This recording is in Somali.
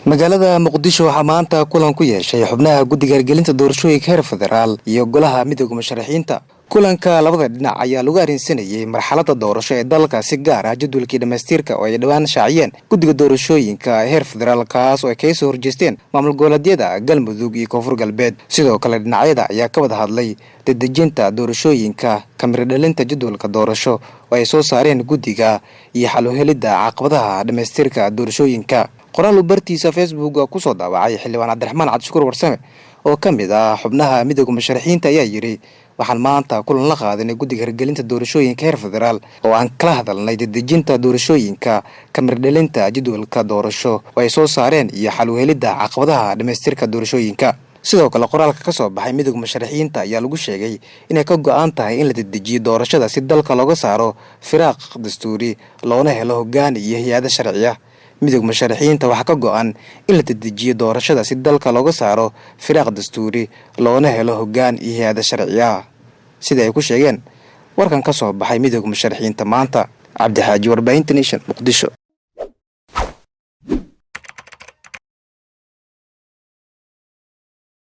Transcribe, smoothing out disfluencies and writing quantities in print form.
Magaalada Muqdisho waxaa maanta kulan ku yeeshay xubnaha guddiga hirgelinta doorashooyinka heer federaal iyo golaha midooda musharaxiinta. Kulanka labada dhinac ayaa lagu arrinsanayay marxaladda doorasho ee dalka, si gaar ah jadwalkii dhammaystirka oo ay dhowaan shaaciyeen guddiga doorashooyinka heer federaal, kaas oo ay kaga soo horjeesteen maamul goboleedyada Galmudug iyo Koonfur Galbeed. Sidoo kale dhinacyada ayaa ka wada hadlay dedejinta doorashooyinka, kamiradhalinta jadwalka doorasho oo ay soo saareen guddiga iyo xal u helidda caqabadaha dhammaystirka doorashooyinka. Qoraal uu bartiisa Facebook kusoo daawacay xildhibaan Cabdiraxmaan Cabdishakuur Warsame oo ka mid ah xubnaha midooda musharaxiinta ayaa yidhi: "Waxaan maanta kulan la qaadanay guddiga hirgelinta doorashooyinka heer federaal oo aan kala hadalnay dedejinta doorashooyinka, kamiradhalinta jadwalka doorasho oo ay soo saareen iyo xal u helidda caqabadaha dhammaystirka doorashooyinka." Sidoo kale qoraalka ka soo baxay midooda musharaxiinta ayaa lagu sheegay inay ka go-an tahay in la dedejiyo doorashada si dalka looga saaro firaaq dastuuri, loona helo hoggaan iyo hay-ado sharci ah. Midooda musharaxiinta waxaa ka go-an in la dedejiyo doorashada si dalka looga saaro firaaq dastuuri, loona helo hoggaan iyo hay-ado sharci ah, sida ay ku sheegeen warkan ka soo baxay midooda musharaxiinta maanta. Cabdixaaji, Warbaahinta Nation, Muqdisho.